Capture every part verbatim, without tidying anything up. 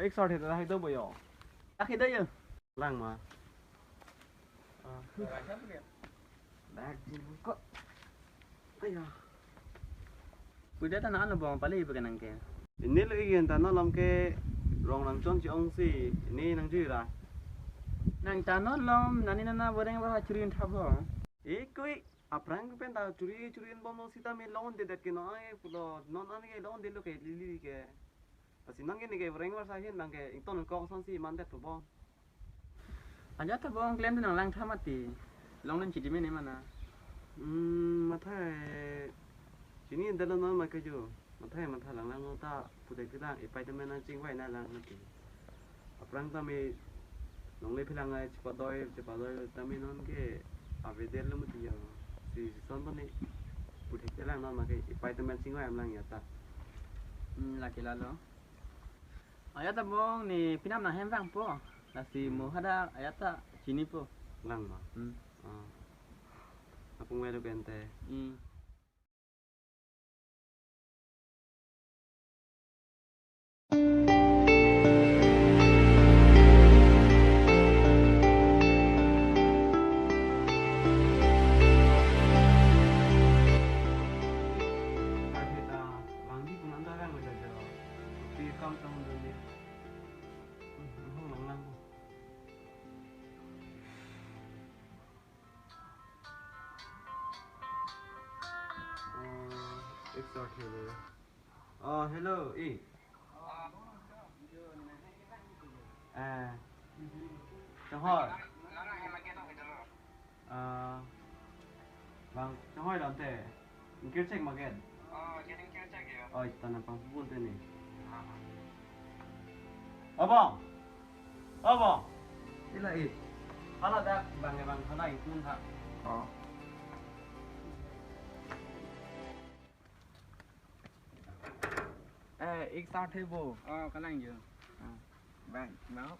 Ek sar theda hai do bo yo. Dak hai do yo. Lang ma. Ah. Dak jin ko. Aya. Pudet ta nang ano bong pali ipe kenang ke. Ini lagi yang tanah lam ke rong nang chon chi ong si ini nang jui ra. Nang tanah lam nani nana boreng ba churi thap ho. Ikui aphrang pen ta churi churi bom lo sita me long de det ke no ai pulo non an ke long de lo ke lili ke. Pasi non ke ni ke boreng ba sa hin bang ke ington kong son si man det po bom. Ajat ta bong klem nang lang tha mati. Long len chidi mene mana. Hmm, mathai. Chini dalo non ma kejo. Mathai matha lang lang ta putek lang ipai temen nang chingvai na lang mati. Aphrang ta me longle philang ai chipadoi chipadoi ta me non ke avedel lo mati ya. Si si son bani putek lang non ma ke ipai temen chingvai am lang ya ta. Hmm, laki lalo. Ajat ta bong ne pinam nang hem vangpo. Lasi mo hadak ajat ta chinipo. Lang ma. Hmm. Ah. Apung wedo kente. Hmm. Oh, hello, i. Eh, chonghoi. Ah, bang, chonghoi dam te. Ingkir chek magen. Oh, jadi ingkir chek ya. Oh, ita nang pang pupun te ni. Abang. Abang. Ila i. Hala dak bang bang hala ingkun ha. Oh. Eh, ik sa the bo. Oh, kalang jo. Ah, bang, mau.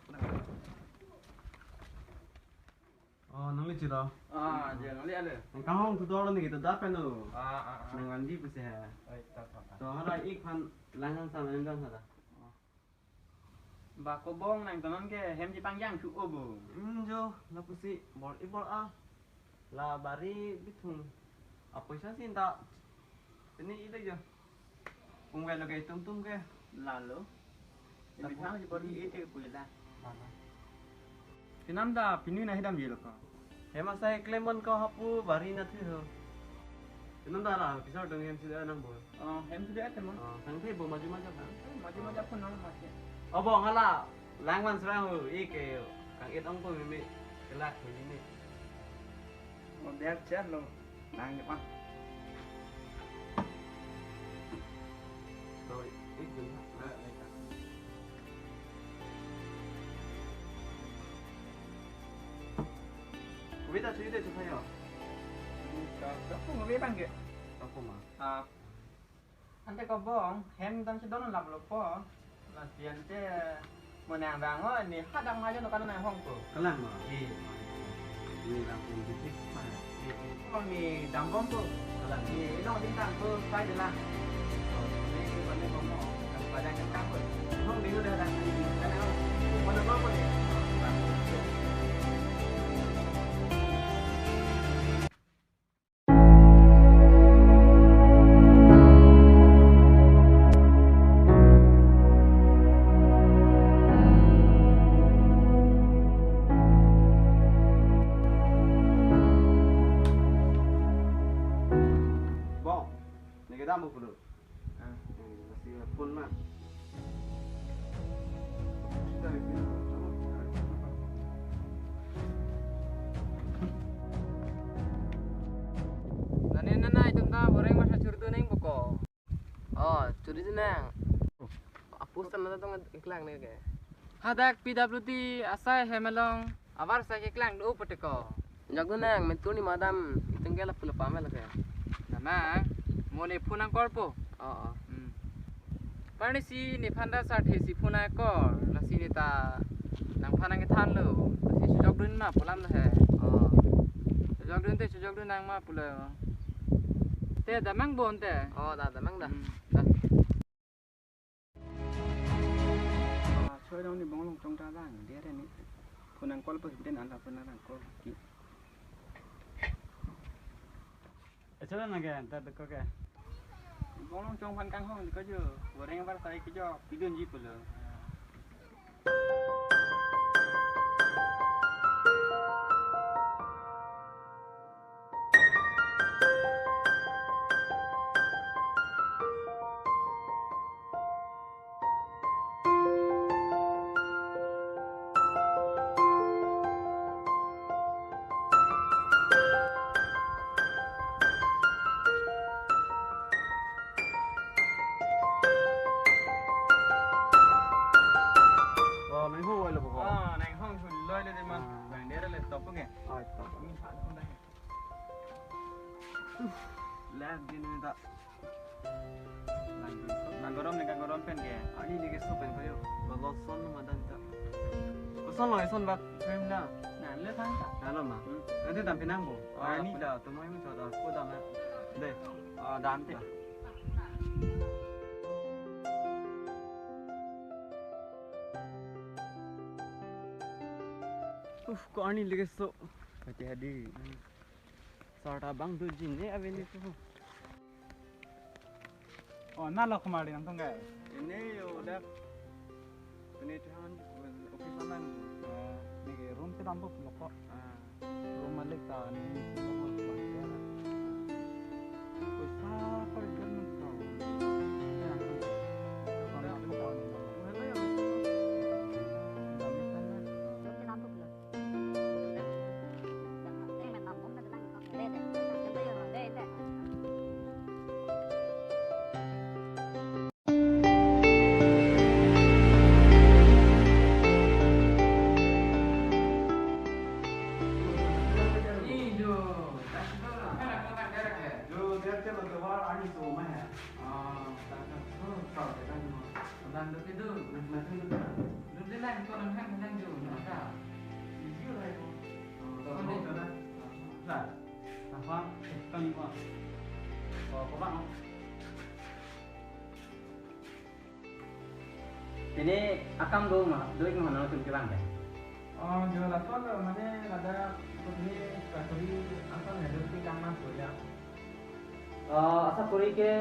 Oh, nangli chiro. Ah, je nangli ale. Nang kahong tu dor ni kita dapen lo. Ah, ah, ah. Nang andi pese ha. Oi, ta ta ta. To hala ik phan lang hang sa nang dang sa. Ba kobong nang tonon ke hem chepangchang thu o bo. Hmm, jo, lapusi bor i bor a. La bari bithung. Apoisa sinta. Ini ide jo. Pungwe lo ke tum tum ke. Lalo. Lapu- Bithang si bor i ite kuila. Lalo. Pinam ta pini na hidam jelo ko. Hem asai klemon ko hapu bari na thu ho. Pinam ta la pisar dong hem sida nang bo. Oh, hem sudah ada, Mang. Oh, sang the bo maju maju kan. Maju maju pun nang maju. Oh, bo ngala. Lang man serang ho, ik ke. Kang it ong ko mimi. Kelak ho ini. Oh, biar chen lo. Lang ni pan. To, ik dun ha. Kubita suyu de supayo. Ka, ka pun ngabe bang ke? Ka pun ma. Ah. Ante kobong, hem dam si don lap lo po. Lasi ante mo nang bang o ni hadak majo no kan nang hong ko. Kalang ma. Eh. Ni lang pun titik pa. Eh, eh. Kobong ni dam bom ko. Kalang. Ni long din tang ko sai de la. Ni ko ne ko mo. Kan pada kan tang ko. Hong ding udah dah. Kan hong. Mana ko ko ni. Bong, neke dam pulo. Ah, eh, masih phone ma. Nani nana itum ta boreng masa churdu neng buko. Oh, churi si nang. Apus tan nata tong iklang ne ke. Hadak P W D asai hem along abar sai keklang do pute ko. Jok nang, mentur ni madam itum ke lapu lapa mel ke. Namang, mo ne phone nang call po. Oh, oh. Hmm. Parni si ne phanta sa the si phone nang call, lasi ne ta nang phone nang kethan lo, lasi sujok dun ma pulam lo he. Oh. Sujok dun te, sujok dun nang ma pulo. Te damang bon te. Oh, da damang da. Hmm. Da. Bonglong chong ta bang, dia re ni. Phone nang call po hiden anta phone nang call ki. Acha na ke, anta deko ke. Bonglong chong aphan kanghong deko jo. Goreng bar sai ke jo, pidunji pulo. Oh, nang hong lo ko. Ah, nang hong hu lo le de man. Ah. Bang dia le top ke. Ah, top. Min pha dong dai. Lab din ta. Nang gorom ne ka gorom pen ke. Ani ne ke so pen kayo. Ba lo son ma dan ta. Ko son lo son ba. Frame na. Na le thang ta. Na lo ma. Hmm. Nanti dam pinang bo. Ah, ani da to mai mo da ko dam na. De. Ah, dam te. Uf, ko ani leke so. Kati hadi. Sarta bang do jin ne avenue ko. Oh, na lo kumari nang tong kai. Ini yo dak. Ini tuhan office anang. Eh, ni ke room kedam bup lo ko. Ah. Room malik ta ni. Ko sa per German ko. Ya, ko. Ko na ko ni. Mana ya? Kedam bup lo. Ini akam do ma, do ik ma nangtum kevang dei. Oh, jo lason lo, mane ladak putri kakuri asal hidup di kamar soya. Oh, asa kuri ke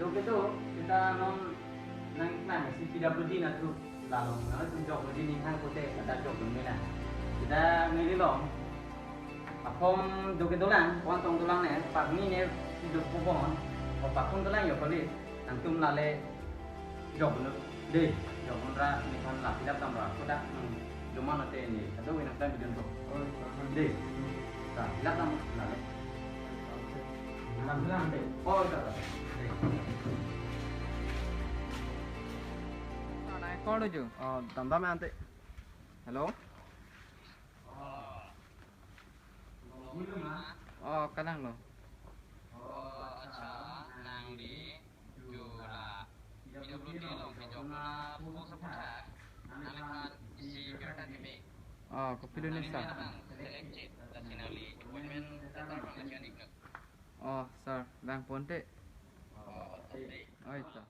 do ke do, kita non nang nang si P W D na tu lalong, na tu jok di ning hang kote kata jok dun na. Kita neli long, apom do ke dolang, pon tong dolang ne, pagni ne si do popon, o pakun dolang yo kali, nangtum lale jok dun dei, jok dun ra ne kan la, tidak tam ra, kodak nang Joma na te ni, kado ina kan bidun to. Oh, dei. Ta, la tam la le. Lam lam dei. Oh, ta, ta. Dei. Nai call jo. Oh, dam dam ante. Hello. Oh, kalang lo. Oh, acha, nang di. Ju la P W D along kejok na pupo sa puthak. Nangphan isi kerta timi. Oh, kopilo ne sir? Nang selected. Lasi nangli appointment letter pang lasi anik nuk. Oh, sir, bang ponte. Oh, tadi. Oh, itu.